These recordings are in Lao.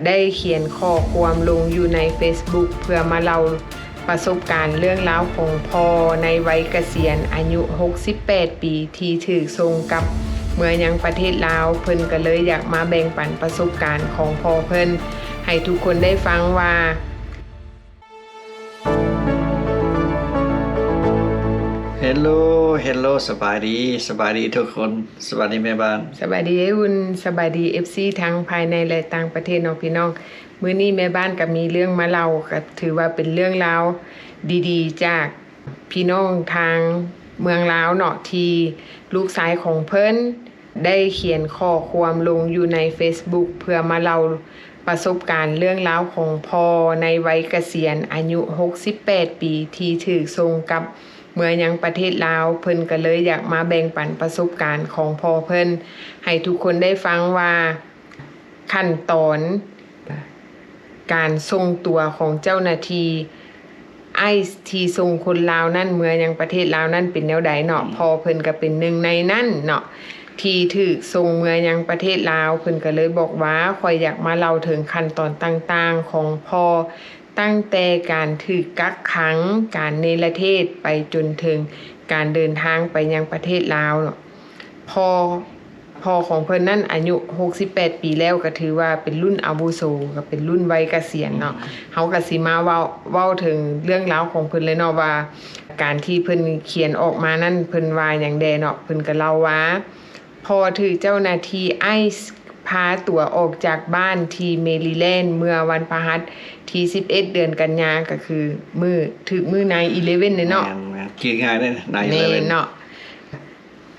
ໄດ້ຂຽນຂໍ້ຄວາມລົງຢູ່ໃນເຟສບຸກ ເພື່ອມາເລົ່າປະສົບການເລື່ອງລາວຂອງພໍ່ໃນໄວກະສຽນອາຍຸຫົກສິບແປດປີ ທີ່ຖືກສົ່ງກັບເມືອຍັງປະເທດລາວ. ເພິ່ນກໍເລີຍຢາກມາແບ່ງປັນປະສົບການຂອງພໍ່ເພິ່ນໃຫ້ທຸກຄົນໄດ້ຟັງວ່າ ເຮລໂລ ເຮລໂລ ສະບາຍດີ ສະບາຍດີທຸກຄົນ ສະບາຍດີແມ່ບ້ານ ສະບາຍດີອ້າຍອຸ່ນ ສະບາຍດີເອັຟຊີທັງພາຍໃນ ແລະ ຕ່າງປະເທດເນາະພີ່ນ້ອງ. ມື້ນີ້ແມ່ບ້ານກໍມີເລື່ອງມາເລົ່າ ກໍຖືວ່າເປັນເລື່ອງລາວດີໆ ຈາກພີ່ນ້ອງທາງເມືອງລາວເນາະ ທີ່ລູກຊາຍຂອງເພິ່ນ ໄດ້ຂຽນຂໍ້ຄວາມລົງຢູ່ໃນເຟສບຸກ ເພື່ອມາເລົ່າປະສົບການເລື່ອງລາວຂອງພໍ່ໃນໄວກະສຽນອາຍຸຫົກສິບແປດປີ ທີ່ຖືກສົ່ງກັບເມືອຍັງປະເທດລາວ. ເພິ່ນກໍເລີຍຢາກມາແບ່ງປັນປະສົບການຂອງພໍ່ເພິ່ນໃຫ້ທຸກຄົນໄດ້ຟັງວ່າ ຂັ້ນຕອນການສົ່ງຕົວຂອງເຈົ້າໜ້າທີ່ ໄອສ໌ ທີ່ສົ່ງຄົນລາວນັ້ນເມືອຍັງປະເທດລາວນັ້ນເປັນແນວໃດເນາະ. ອືມ ພໍ່ເພິ່ນກໍເປັນໜຶ່ງໃນນັ້ນເນາະ ທີ່ຖືກສົ່ງເມືອຍັງປະເທດລາວ. ເພິ່ນກໍເລີຍບອກວ່າ ຂ້ອຍຢາກມາເລົ່າເຖິງຂັ້ນຕອນຕ່າງໆຂອງພໍ່ ຕັ້ງແຕ່ການຖືກກັກຂັງ, ການເນລະເທດ ໄປຈົນເຖິງການເດີນທາງໄປຍັງປະເທດລາວເນາະ. ພໍ່ ພໍ່ຂອງເພິ່ນນັ້ນອາຍຸຫົກສິບແປດປີແລ້ວ ກໍຖືວ່າເປັນລຸ້ນອາວຸໂສ ກໍເປັນລຸ້ນໄວກະສຽນເນາະ. ເຮົາກໍຊິມາເວົ້າ ເວົ້າເຖິງເລື່ອງລາວຂອງເພິ່ນເລີຍເນາະ ວ່າການທີ່ເພິ່ນຂຽນອອກມານັ້ນ ເພິ່ນວ່າຫຍັງແດ່ເນາະ. ເພິ່ນກໍເລົ່າວ່າ ພໍ່ຖືກເຈົ້າໜ້າທີ່ໄອສ໌ພາຕົວອອກຈາກບ້ານທີ່ເມຣີແລນ ເມື່ອວັນພະຫັດທີສິບເອັດ ເດືອນກັນຍາ ກໍຄືມື້ ຖືກມື້ ໄນເອເລເວັນ ເລີຍເນາະ. ແມ່ນໆ ຈື່ງ່າຍເດ້ ໄນເອເລເວັນ ແມ່ນເນາະ.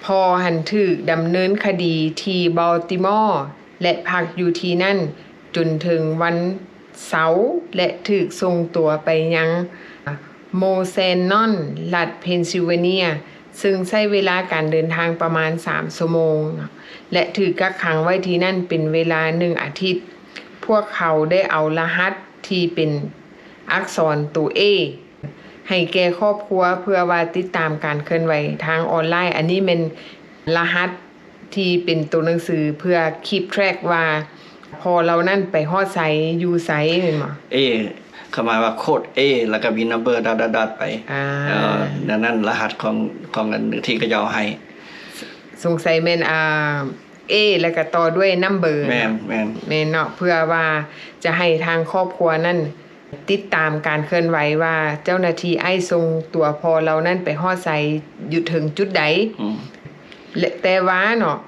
ພໍ່ຫັ້ນຖືກດຳເນີນຄະດີທີ່ບອລຕີມໍ ແລະ ພັກຢູ່ທີ່ນັ້ນຈົນເຖິງວັນເສົາ ແລະ ຖືກສົ່ງຕົວໄປຍັງໂມແຊນນອນ ລັດເພນຊິວເວເນຍ ເຊິ່ງໃຊ້ເວລາການເດີນທາງປະມານສາມຊົ່ວໂມງ ແລະ ຖືກກັກຂັງໄວ້ທີ່ນັ້ນເປັນເວລາໜຶ່ງອາທິດ. ພວກເຂົາໄດ້ເອົາລະຫັດທີ່ເປັນອັກສອນໂຕ A ໃຫ້ແກ່ຄອບຄົວເພື່ອວ່າຕິດຕາມການເຄື່ອນໄຫວທາງອອນລາຍ. ອັນນີ້ແມ່ນລະຫັດທີ່ເປັນໂຕໜັງສືເພື່ອ keep track ວ່າພໍ່ເຫຼົ່ານັ້ນໄປຮອດໃສ ຢູ່ໃສ ແມ່ນບໍ່? ເອ ຄວາມໝາຍວ່າໂຄດ A ແລ້ວກໍມີ number ດອດໆໆໄປ. ອ່າ ເອີ ນັ້ນ ນັ້ນລະຫັດຂອງ ຂອງອັນທີ່ເຂົາເຈົ້າໃຫ້. ສົງໄສແມ່ນ ອ່າ A ແລ້ວກໍຕໍ່ດ້ວຍ number ແມ່ນ ເນາະ. ແມ່ນ ແມ່ນເນາະ ເພື່ອວ່າຈະໃຫ້ທາງຄອບຄົວນັ້ນ ຕິດຕາມການເຄື່ອນໄຫວວ່າເຈົ້າໜ້າທີ່ໄອສ໌ສົ່ງຕົວພໍ່ເຫຼົ່ານັ້ນໄປຮອດໃສ ຢູ່ເຖິງຈຸດໃດ. ອືມ ແລະ ແຕ່ວ່າເນາະ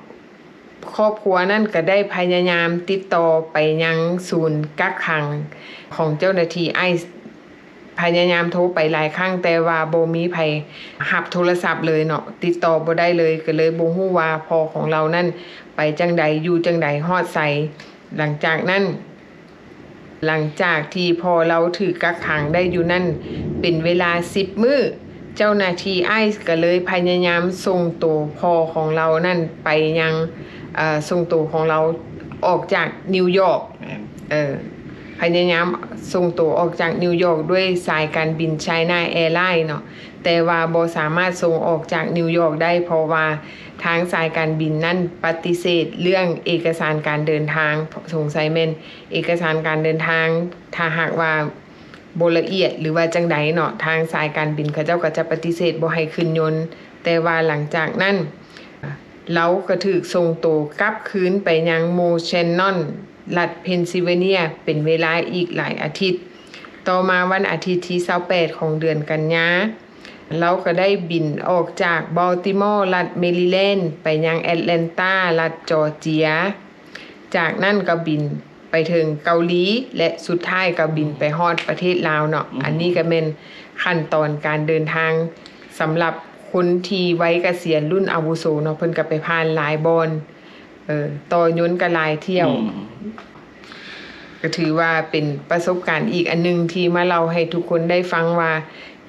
ຄອບຄົວນັ້ນກໍໄດ້ພະຍາຍາມຕິດຕໍ່ໄປຍັງສູນກັກຂັງຂອງເຈົ້າໜ້າທີ່ໄອສ໌ ພະຍາຍາມໂທໄປຫຼາຍຄັ້ງ ແຕ່ວ່າບໍ່ມີໃຜຮັບໂທລະສັບເລີຍເນາະ ຕິດຕໍ່ບໍ່ໄດ້ເລີຍ ກໍເລີຍບໍ່ຮູ້ວ່າພໍ່ຂອງລາວນັ້ນໄປຈັ່ງໃດ ຢູ່ຈັ່ງໃດ ຮອດໃສ. ຫຼັງຈາກນັ້ນ ຫຼັງຈາກທີ່ພໍ່ລາວຖືກກັກຂັງໄດ້ຢູ່ນັ້ນເປັນເວລາສິບມື້ ເຈົ້າໜ້າທີ່ໄອສ໌ກໍເລີຍພະຍາຍາມສົ່ງໂຕພໍ່ຂອງລາວນັ້ນໄປຍັງ ເອີ ສົ່ງໂຕຂອງລາວອອກຈາກນິວຢອກ. ແມ່ນ ເອີ ພະຍາຍາມສົ່ງໂຕອອກຈາກນິວຢອກດ້ວຍສາຍການບິນ China Airline ເນາະ ແຕ່ວ່າບໍ່ສາມາດສົ່ງອອກຈາກນິວຢອກໄດ້ ເພາະວ່າທາງສາຍການບິນນັ້ນປະຕິເສດເລື່ອງເອກະສານການເດີນທາງ. ສົງໄສແມ່ນເອກະສານການເດີນທາງ ຖ້າຫາກວ່າບໍ່ລະອຽດ ຫຼືວ່າຈັ່ງໃດເນາະ ທາງສາຍການບິນເຂົາເຈົ້າກໍຈະປະຕິເສດບໍ່ໃຫ້ຂຶ້ນຍົນ. ແຕ່ວ່າຫຼັງຈາກນັ້ນ ລາວກໍຖືກສົ່ງໂຕກັບຄືນໄປຍັງໂມແຊນນອນ ລັດເພນຊິວເວເນຍ ເປັນເວລາອີກຫຼາຍອາທິດ. ຕໍ່ມາວັນອາທິດທີຊາວແປດຂອງເດືອນກັນຍາ ລາວກໍໄດ້ບິນອອກຈາກບອລຕີມໍ ລັດເມຣີແລນ ໄປຍັງແອັດແລນຕາ ລັດຈໍເຈຍ. ຈາກນັ້ນກໍບິນໄປເຖິງເກົາຫຼີ ແລະ ສຸດທ້າຍກໍບິນໄປຮອດປະເທດລາວເນາະ. ອືມ ອັນນີ້ກໍແມ່ນຂັ້ນຕອນການເດີນທາງສຳລັບຄົນທີ່ໄວກະສຽນລຸ້ນອາວຸໂສເນາະ ເພິ່ນກໍໄປຜ່ານຫຼາຍບ່ອນ ເອີ ຕໍ່ຍົນກໍຫຼາຍຖ້ຽວ. ອືມ ກໍຖືວ່າເປັນປະສົບການອີກອັນໜຶ່ງທີ່ມາເລົ່າໃຫ້ທຸກຄົນໄດ້ຟັງວ່າ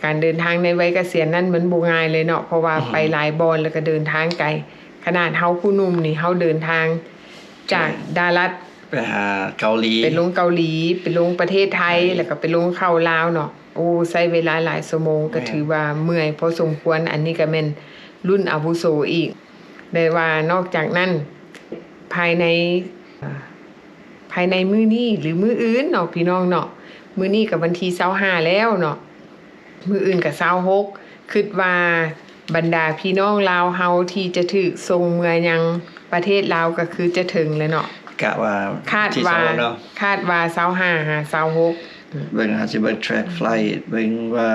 ການເດີນທາງໃນໄວກະສຽນນັ້ນມັນບໍ່ງ່າຍເລີຍເນາະ ເພາະວ່າ ອືມ ໄປຫຼາຍບ່ອນ ແລ້ວກໍເດີນທາງໄກ. ຂະໜາດເຮົາຜູ້ໜຸ່ມນີ້ ເຮົາເດີນທາງຈາກ ອືມ ດາລັດ ໄປຫາເກົາຫຼີ ໄປລົງເກົາຫຼີ ໄປລົງປະເທດໄທ ໄທ ແລ້ວກໍໄປລົງເຂົ້າລາວເນາະ. ໂອ້ ໃຊ້ເວລາຫຼາຍຊົ່ວໂມງ ແມ່ນ ກໍຖືວ່າເມື່ອຍພໍສົມຄວນ. ອັນນີ້ກໍແມ່ນລຸ້ນອາວຸໂສອີກ ແຕ່ວ່ານອກຈາກນັ້ນ ພາຍໃນ ພ ພາຍໃນມື້ນີ້ ຫຼື ມື້ອື່ນເນາະ ພີ່ນ້ອງເນາະ. ມື້ນີ້ກໍວັນທີຊາວຫ້າແລ້ວເນາະ, ມື້ອື່ນກໍຊາວຫົກ. ຄິດວ່າບັນດາພີ່ນ້ອງລາວເຮົາທີ່ຈະຖືກສົ່ງເມືອຍັງປະເທດລາວກໍຄືຈະເຖິງແລ້ວເນາະ. ກະວ່າ ຄາດວ່າ ວັນທີຊາວຫົກເນາະ, ຄາດວ່າຊາວຫ້າຫາຊາວຫົກ. ເບິ່ງ ເຮົາຊິເບິ່ງ track flight ເບິ່ງວ່າ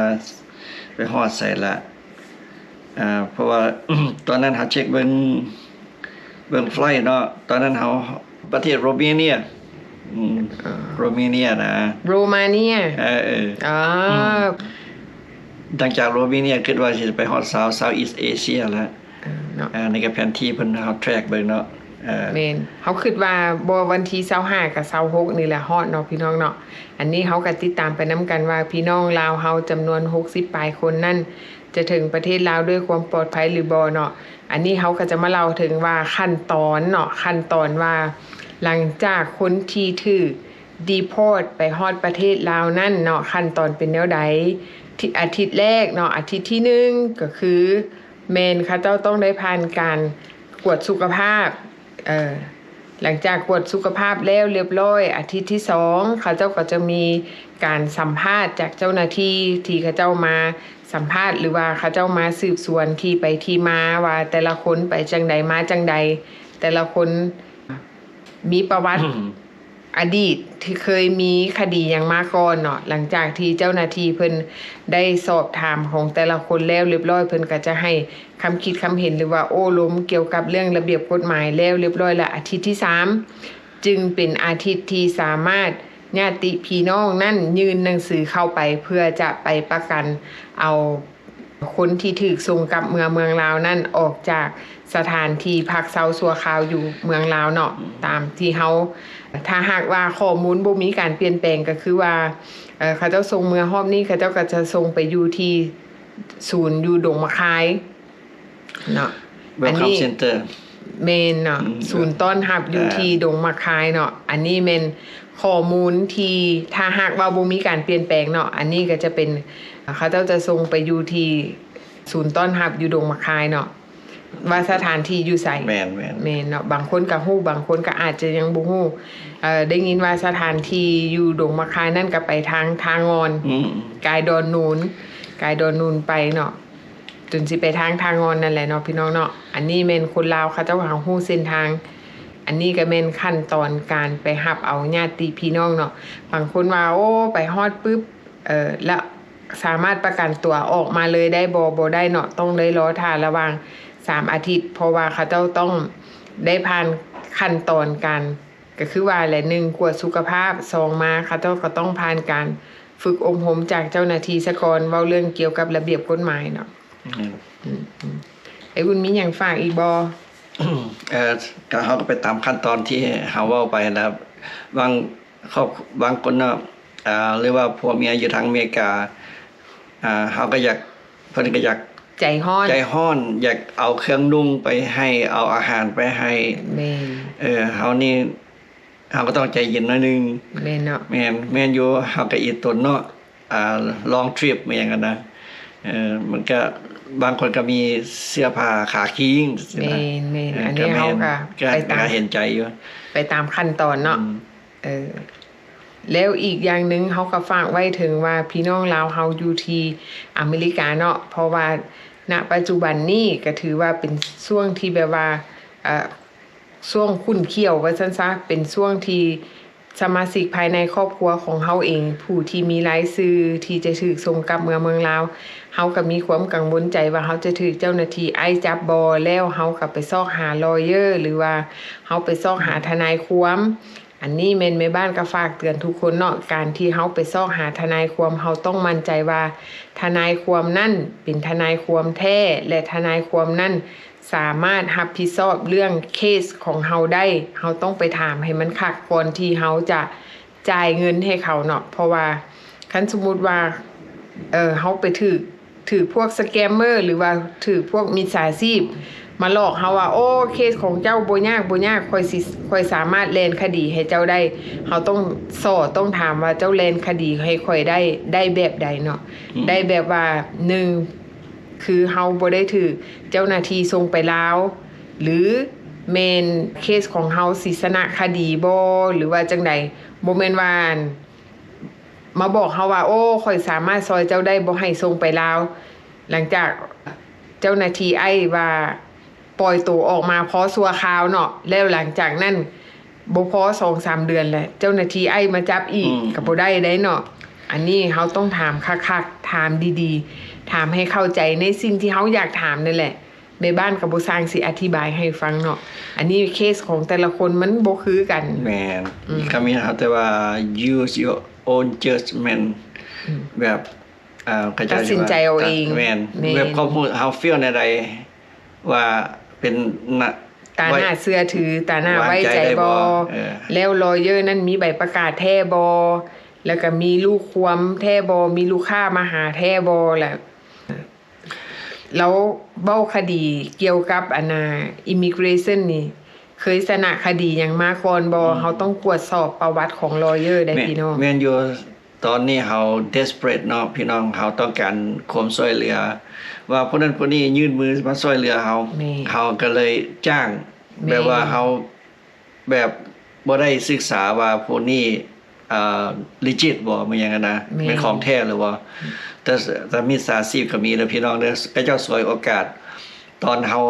ໄປຮອດໃສລະ. ອ່າ ເພາະວ່າ ຕອນນັ້ນເຮົາເຊັກເບິ່ງ ເບິ່ງໄຟລເນາະ, ຕອນນັ້ນເຮົາປະເທດໂຣມາເນຍ ອືມ ອ່າ ໂຣມາເນຍນະ ໂຣມາເນຍ ເອີ ເອີ ອ່າ ອືມ ຫຼັງຈາກໂຣມາເນຍ ຄິດວ່າຊິໄປຮອດ South Southeast Asia ແລ້ວ ເອີ ເນາະ. ອ່າ ໃນກັບແຜນທີ່ເພິ່ນ ເຮົາ track ເບິ່ງເນາະ ເອີ ແມ່ນ ເຮົາຄິດວ່າບໍ່ ວັນທີຊາວຫ້າກັບຊາວຫົກນີ້ແຫຼະຮອດເນາະ ພີ່ນ້ອງເນາະ. ອັນນີ້ເຮົາກໍຕິດຕາມໄປນຳກັນວ່າ ພີ່ນ້ອງລາວເຮົາຈຳນວນຫົກສິບປາຍຄົນນັ້ນ ຈະເຖິງປະເທດລາວດ້ວຍຄວາມປອດໄພຫຼືບໍ່ເນາະ. ອັນນີ້ເຮົາກໍຈະມາເລົ່າເຖິງວ່າຂັ້ນຕອນເນາະ, ຂັ້ນຕອນວ່າຫຼັງຈາກຄົນທີ່ຖືກ deport ໄປຮອດປະເທດລາວນັ້ນເນາະ, ຂັ້ນຕອນເປັນແນວໃດ? ທີ່ ອາທິດແລກເນາະ, ອາທິດທີໜຶ່ງກໍຄືແມ່ນເຂົາເຈົ້າຕ້ອງໄດ້ຜ່ານການກວດສຸຂະພາບ, ເອີ ຫຼັງຈາກກວດສຸຂະພາບແລ້ວລຽບລ້ອຍ ອາທິດທີສອງ ເຂົາເຈົ້າກໍຈະມີການສຳພາດຈາກເຈົ້າໜ້າທີ່ ທີ່ເຂົາເຈົ້າມາສຳພາດ ຫຼືວ່າເຂົາເຈົ້າມາສືບສວນທີ່ໄປທີ່ມາ ວ່າແຕ່ລະຄົນໄປຈັ່ງໃດມາຈັ່ງໃດ, ແຕ່ລະຄົນມີປະຫວັດ ອະດີດທີ່ເຄີຍມີຄະດີຫຍັງມາກ່ອນເນາະ. ຫຼັງຈາກທີ່ເຈົ້າໜ້າທີ່ເພິ່ນໄດ້ສອບຖາມຂອງແຕ່ລະຄົນແລ້ວລຽບລ້ອຍ ເພິ່ນກໍຈະໃຫ້ຄຳຄິດຄຳເຫັນ ຫຼືວ່າໂອ້ລົມກ່ຽວກັບເລື່ອງລະບຽບກົດໝາຍແລ້ວລຽບລ້ອຍລະ. ອາທິດທີສາມ ຈຶ່ງເປັນອາທິດທີ່ສາມາດຍາດຕິພີ່ນ້ອງນັ້ນຍື່ນໜັງສືເຂົ້າໄປ ເພື່ອຈະໄປປະກັນເອົາ ຄົນທີ່ຖືກສົ່ງກັບເມືອເມືອງລາວນັ້ນ ອອກຈາກສະຖານທີ່ພັກເຊົາຊົ່ວຄາວຢູ່ເມືອງລາວເນາະ. ຕາມທີ່ເຮົາ ຖ້າຫາກວ່າຂໍ້ມູນບໍ່ມີການປ່ຽນແປງ ກໍຄືວ່າ ເອີ ເຂົາເຈົ້າສົ່ງເມືອຮອບນີ້ ເຂົາເຈົ້າກໍຈະສົ່ງໄປຢູ່ທີ່ສູນຢູ່ດົງໝາກຄາຍເນາະ. ອັນນີ້ Welcome Center ແມ່ນເນາະ ອືມ ສູນຕ້ອນຮັບຢູ່ ອ່າ ທີ່ດົງໝາກຄາຍເນາະ. ອັນນີ້ແມ່ນຂໍ້ມູນທີ່ ຖ້າຫາກວ່າບໍ່ມີການປ່ຽນແປງເນາະ, ອັນນີ້ກໍຈະເປັນ ເຂົາເຈົ້າຈະສົ່ງໄປຢູ່ທີ່ສູນຕ້ອນຮັບຢູ່ດົງໝາກຄາຍເນາະ ວ່າສະຖານທີ່ຢູ່ໃສ. ແມ່ນໆ ແມ່ນເນາະ. ບາງຄົນກໍຮູ້ ບາງຄົນກໍອາດຈະຍັງບໍ່ຮູ້. ເອີ ໄດ້ຍິນວ່າສະຖານທີ່ຢູ່ດົງໝາກຄາຍນັ້ນກໍໄປທາງທ່າງ່ອນ ອືມ ກາຍດອນນູນ ກາຍດອນນູນໄປເນາະ. ຈົນຊິໄປທາງທ່າງ່ອນນັ້ນແຫຼະເນາະ ພີ່ນ້ອງເນາະ. ອັນນີ້ແມ່ນຄົນລາວເຂົາເຈົ້າຫາຮູ້ເສັ້ນທາງ. ອັນນີ້ກໍແມ່ນຂັ້ນຕອນການໄປຮັບເອົາຍາດຕິພີ່ນ້ອງເນາະ. ບາງຄົນວ່າ ໂອ້ ໄປຮອດປຶບ ເອີ ລະສາມາດປະກັນຕົວອອກມາເລີຍໄດ້ບໍ່? ບໍ່ໄດ້ເນາະ, ຕ້ອງໄດ້ລໍຖ້າລະຫວ່າງສາມອາທິດ ເພາະວ່າເຂົາເຈົ້າຕ້ອງໄດ້ຜ່ານຂັ້ນຕອນການ ກໍຄືວ່າແຫຼະ ໜຶ່ງ ກວດສຸຂະພາບ, ສອງ ມາເຂົາເຈົ້າກໍຕ້ອງຜ່ານການຝຶກອົບຮົມຈາກເຈົ້າໜ້າທີ່ສາກ່ອນ, ເວົ້າເລື່ອງກ່ຽວກັບລະບຽບກົດໝາຍເນາະ. ອືມ ອືມ ອືມ ໄອ້ບຸນມີຫຍັງຝາກອີກບໍ່? ເອີ ກໍເຮົາກໍໄປຕາມຂັ້ນຕອນທີ່ເຮົາເວົ້າໄປຫັ້ນລະ. ບາງຄອບ ບາງຄົນເນາະ ອ່າ ຫຼືວ່າຜົວເມຍຢູ່ທາງອາເມລິກາ ອ່າ ເຮົາກໍຢາກ ເພິ່ນກໍຢາກ ໃຈຮ້ອນ ໃຈຮ້ອນ ຢາກເອົາເຄື່ອງນຸ່ງໄປໃຫ້ ເອົາອາຫານໄປໃຫ້. ແມ່ນ ເອີ ເຮົານີ້ ເຮົາກໍຕ້ອງໃຈເຢັນໜ້ອຍໜຶ່ງ. ແມ່ນເນາະ. ແມ່ນ ແມ່ນຢູ່ ເຮົາກໍອີ່ຕົນເນາະ ອ່າ ລອງທຣິບ ອີ່ຫຍັງຫັ້ນນະ. ເອີ ມັນກໍ ບາງຄົນກໍມີເສື້ອຜ້າຂາຄີງ ແມ່ນໆ. ເອີ ອັນນີ້ເຮົາກໍ ກໍ ກໍ ໄປຕາມ ກໍເຫັນໃຈຢູ່ ໄປຕາມຂັ້ນຕອນເນາະ. ອືມ ເອີ ແລ້ວອີກຢ່າງໜຶ່ງ ເຮົາກໍຝາກໄວ້ເຖິງວ່າ ພີ່ນ້ອງລາວເຮົາຢູ່ທີ່ອາເມລິກາເນາະ, ເພາະວ່າ ນະ ປັດຈຸບັນນີ້ກໍຖືວ່າເປັນຊ່ວງທີ່ແບບວ່າ ເອີ ຊ່ວງຂຸ້ນຂ້ຽວວ່າຊັ້ນຊະ, ເປັນຊ່ວງທີ່ສະມາຊິກພາຍໃນຄອບຄົວຂອງເຮົາເອງ ຜູ້ທີ່ມີລາຍຊື່ທີ່ຈະຖືກສົ່ງກັບເມືອເມືອງລາວ, ເຮົາກໍມີຄວາມກັງວົນໃຈວ່າເຮົາຈະຖືກເຈົ້າໜ້າທີ່ໄອສ໌ຈັບບໍ່, ແລ້ວເຮົາກໍໄປຊອກຫາ lawyer ຫຼືວ່າເຮົາໄປຊອກຫາທະນາຍຄວາມ. ອັນນີ້ແມ່ນແມ່ບ້ານກໍຝາກເຕືອນທຸກຄົນເນາະ, ການທີ່ເຮົາໄປຊອກຫາທະນາຍຄວາມ ເຮົາຕ້ອງໝັ້ນໃຈວ່າທະນາຍຄວາມນັ້ນເປັນທະນາຍຄວາມແທ້ ແລະ ທະນາຍຄວາມນັ້ນສາມາດຮັບຜິດຊອບເລື່ອງເຄສຂອງເຮົາໄດ້. ເຮົາຕ້ອງໄປຖາມໃຫ້ມັນຄັກກ່ອນທີ່ເຮົາຈະຈ່າຍເງິນໃຫ້ເຂົາເນາະ, ເພາະວ່າຄັນສົມມຸດວ່າ ເອີ ເຮົາໄປຖືກ ຖືກພວກສະແກມເມີ ຫຼືວ່າຖືກພວກມິດສາຊີບມາຫຼອກເຮົາວ່າ ໂອ້ ເຄສຂອງເຈົ້າບໍ່ຍາກ ບໍ່ຍາກ ຂ້ອຍຊິ ຂ້ອຍສາມາດແລ່ນຄະດີໃຫ້ເຈົ້າໄດ້. ເຮົາຕ້ອງສໍ້ ຕ້ອງຖາມວ່າເຈົ້າແລ່ນຄະດີໃຫ້ຂ້ອຍໄດ້ ໄດ້ແບບໃດເນາະ? ອືມ ໄດ້ແບບວ່າ ໜຶ່ງ ຄືເຮົາບໍ່ໄດ້ຖືກເຈົ້າໜ້າທີ່ສົ່ງໄປລາວ ຫຼື ແມ່ນເຄສຂອງເຮົາຊິຊະນະຄະດີບໍ່ ຫຼືວ່າຈັ່ງໃດ? ບໍ່ແມ່ນວ່າ ມາບອກເຮົາວ່າ ໂອ້ ຂ້ອຍສາມາດຊ່ອຍເຈົ້າໄດ້ ບໍ່ໃຫ້ສົ່ງໄປລາວ. ຫຼັງຈາກເຈົ້າໜ້າທີ່ໄອສ໌ວ່າປ່ອຍໂຕອອກມາພໍຊົ່ວຄາວເນາະ, ແລ້ວຫຼັງຈາກນັ້ນບໍ່ພໍສອງສາມເດືອນແຫຼະ ເຈົ້າໜ້າທີ່ໄອສ໌ມາຈັບອີກ ອືມ ກໍບໍ່ໄດ້ໄດ໋ເນາະ. ອັນນີ້ເຮົາຕ້ອງຖາມຄັກໆ ຖາມດີໆ ຖາມໃຫ້ເຂົ້າໃຈໃນສິ່ງທີ່ເຮົາຢາກຖາມນັ້ນແຫຼະ. ແມ່ບ້ານກໍບໍ່ຊ່າງຊິອະທິບາຍໃຫ້ຟັງເນາະ. ອັນນີ້ເຄສຂອງແຕ່ລະຄົນມັນບໍ່ຄືກັນ. ແມ່ນ ອືມ ຄຳນີ້ເຮົາແຕ່ວ່າ use your own judgment ອືມ ແບບ ເອີ ເຂົາເຈົ້າ ຕັດສິນໃຈເອົາເອງ. ແມ່ນ ແມ່ນ ແບບຄວາມຮູ້ເຮົາ feel ແນວໃດ ວ່າເປັນນະ ຕາໜ້າເຊື່ອຖື ຕາໜ້າໄວ້ໃຈບໍ່ ເອີ ແລ້ວ lawyer ນັ້ນມີໃບປະກາດແທ້ບໍ່ ແລ້ວກໍມີລູກຄວາມແທ້ບໍ່ ມີລູກຄ້າມາຫາແທ້ບໍ່ ແລ້ວ ລາວເວົ້າຄະດີກ່ຽວກັບອັນນ່າ immigration ນີ້ ເຄີຍຊະນະຄະດີຫຍັງມາກ່ອນບໍ່? ອືມ ເຮົາຕ້ອງກວດສອບປະຫວັດຂອງ lawyer ໄດ໋ ແມ່ນ ພີ່ນ້ອງ. ແມ່ນຢູ່ ຕອນນີ້ເຮົາ desperate ເນາະ ພີ່ນ້ອງ ເຮົາຕ້ອງການຄວາມຊ່ວຍເຫຼືອ ວ່າຜູ້ນັ້ນຜູ້ນີ້ຍື່ນມືມາຊ່ວຍເຫຼືອເຮົາ ແມ່ນ ເຮົາກໍເລີຍຈ້າງ ແມ່ນ ແບບວ່າເຮົາ ແບບບໍ່ໄດ້ສຶກສາວ່າຜູ້ນີ້ ເອີ legit ບໍ່ ແມ່ນຫຍັງຫັ້ນນະ ແມ່ນ ແມ່ນຂອງແທ້ຫຼືບໍ່? ແຕ່ ແຕ່ມິດສາຊີບກໍມີເດີພີ່ນ້ອງເດີ ເຂົາເຈົ້າສວຍໂອກາດຕອນເຮົາ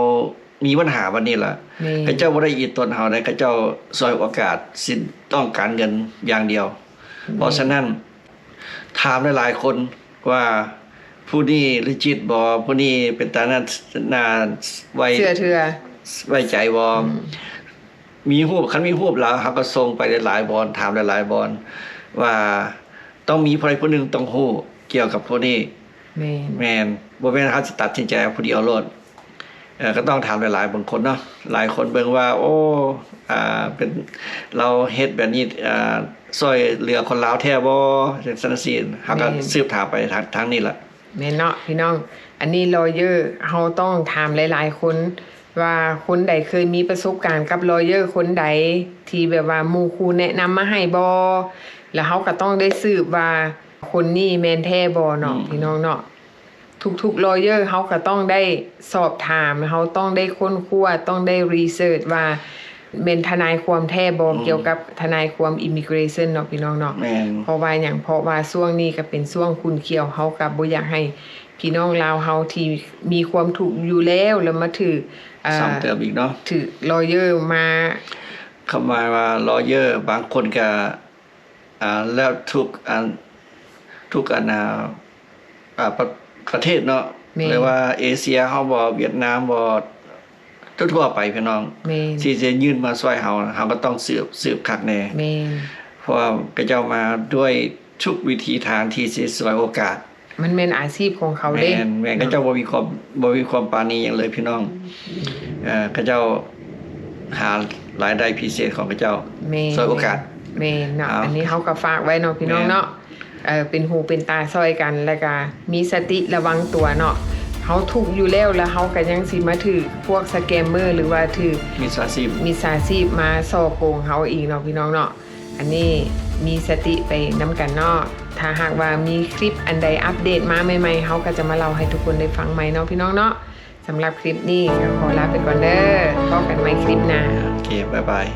ມີບັນຫາບັດນີ້ລະ ແມ່ນ ເຂົາເຈົ້າບໍ່ໄດ້ອີ່ຕົນເຮົາເດ້ ເຂົາເຈົ້າສວຍໂອກາດ ຊິຕ້ອງການເງິນຢ່າງດຽວ. ແມ່ນ ເພາະສະນັ້ນ ຖາມຫຼາຍໆຄົນວ່າ ຜູ້ນີ້ legit ບໍ່ ຜູ້ນີ້ເປັນຕາໜ້າ ໜ້າໄວ້ ເຊື່ອເຖືອ ໄວ້ໃຈບໍ່? ອືມ ມີຮູບ ຄັນມີຮູບລາວ ເຮົາກໍສົ່ງໄປຫຼາຍໆບ່ອນ ຖາມຫຼາຍໆບ່ອນວ່າ ຕ້ອງມີຜູ້ໃດຜູ້ໜຶ່ງຕ້ອງຮູ້ກ່ຽວກັບຜູ້ນີ້. ແມ່ນ ແມ່ນ ບໍ່ແມ່ນເຮົາຊິຕັດສິນໃຈເອົາຜູ້ດຽວໂລດ. ເອີ ກໍຕ້ອງຖາມຫຼາຍໆ ບາງຄົນເນາະ ຫຼາຍຄົນເບິ່ງວ່າ ໂອ້ ອ່າ ເປັນ ລາວເຮັດແບບນີ້ ອ່າ ຊ່ອຍເຫຼືອຄົນລາວແທ້ບໍ່ ຈັ່ງຊັ້ນຈັ່ງຊີ້ ເຮົາກໍ ແມ່ນ ສືບຖາມໄປທາງ ທາງນີ້ລະ. ແມ່ນເນາະພີ່ນ້ອງ ອັນນີ້ lawyer ເຮົາຕ້ອງຖາມຫຼາຍໆຄົນວ່າ ຄົນໃດເຄີຍມີປະສົບການກັບ lawyer ຄົນໃດ ທີ່ແບບວ່າໝູ່ຄູ່ແນະນຳມາໃຫ້ບໍ່ ແລ້ວເຮົາກໍຕ້ອງໄດ້ສືບວ່າຄົນນີ້ແມ່ນແທ້ບໍ່ເນາະ ອືມ ພີ່ນ້ອງເນາະ. ທຸກໆ lawyer ເຮົາກໍຕ້ອງໄດ້ສອບຖາມ ເຮົາຕ້ອງໄດ້ຄົ້ນຄວ້າ ຕ້ອງໄດ້ research ວ່າແມ່ນທະນາຍຄວາມແທ້ບໍ່ ອືມ ກ່ຽວກັບທະນາຍຄວາມ immigration ເນາະ ພີ່ນ້ອງເນາະ. ແມ່ນ ເພາະວ່າຫຍັງ? ເພາະວ່າຊ່ວງນີ້ກໍເປັນຊ່ວງຂຸ້ນຂ້ຽວ ເຮົາກໍບໍ່ຢາກໃຫ້ພີ່ນ້ອງລາວເຮົາທີ່ມີຄວາມທຸກຢູ່ແລ້ວ ແລ້ວມາຖືກ ເອີ ຊ້ຳເຕີມອີກເນາະ ຖືກ lawyer ມາ ຄຳໝາຍວ່າ lawyer ບາງຄົນກໍ ອ່າ ແລ້ວທຸກອັນ ທຸກອັນ ອ່າ ອ່າ ປະ ປະເທດເນາະ ແມ່ນ ຫຼືວ່າເອເຊຍເຮົາບໍ ຫວຽດນາມບໍ ທົ່ວໆໄປພີ່ນ້ອງ ແມ່ນ ທີ່ຈະຍື່ນມາຊ່ວຍເຮົາ ເຮົາກໍຕ້ອງສືບ ສືບຄັກແນ່ ແມ່ນ ເພາະວ່າເຂົາເຈົ້າມາດ້ວຍທຸກວິທີທາງທີ່ຊິສວຍໂອກາດ. ມັນແມ່ນອາຊີບຂອງເຂົາເດ້ ແມ່ນ ແມ່ນ ເຂົາເຈົ້າບໍ່ມີຄວາມ ບໍ່ມີຄວາມປານີຫຍັງເລີຍພີ່ນ້ອງ ເອີ ເຂົາເຈົ້າຫາລາຍໄດ້ພິເສດຂອງເຂົາເຈົ້າ ແມ່ນ ສວຍໂອກາດ ແມ່ນເນາະ ເອົາ ອັນນີ້ເຮົາກໍຝາກໄວ້ເນາະ ພີ່ນ້ອງເນາະ ແມ່ນ ເອີ ເປັນຫູເປັນຕາຊ່ອຍກັນ ແລ້ວກໍມີສະຕິລະວັງຕົວເນາະ ເຮົາທຸກຢູ່ແລ້ວ ແລ້ວເຮົາກໍຍັງຊິມາຖືກພວກສະແກມເມີ ຫຼືວ່າຖືກມິດສາຊີບ ມິດສາຊີບມາສໍ້ໂກງເຮົາອີກເນາະ ພີ່ນ້ອງເນາະ. ອັນນີ້ມີສະຕິໄປນຳກັນເນາະ ຖ້າຫາກວ່າມີຄລິບອັນໃດອັບເດດມາໃໝ່ໆ ເຮົາກໍຈະມາເລົ່າໃຫ້ທຸກຄົນໄດ້ຟັງໃໝ່ເນາະ ພີ່ນ້ອງເນາະ. ສຳລັບຄລິບນີ້ກໍຂໍລາໄປກ່ອນເດີ ພໍ້ກັນໃໝ່ຄລິບໜ້າ ໂອເຄ ບາຍບາຍ.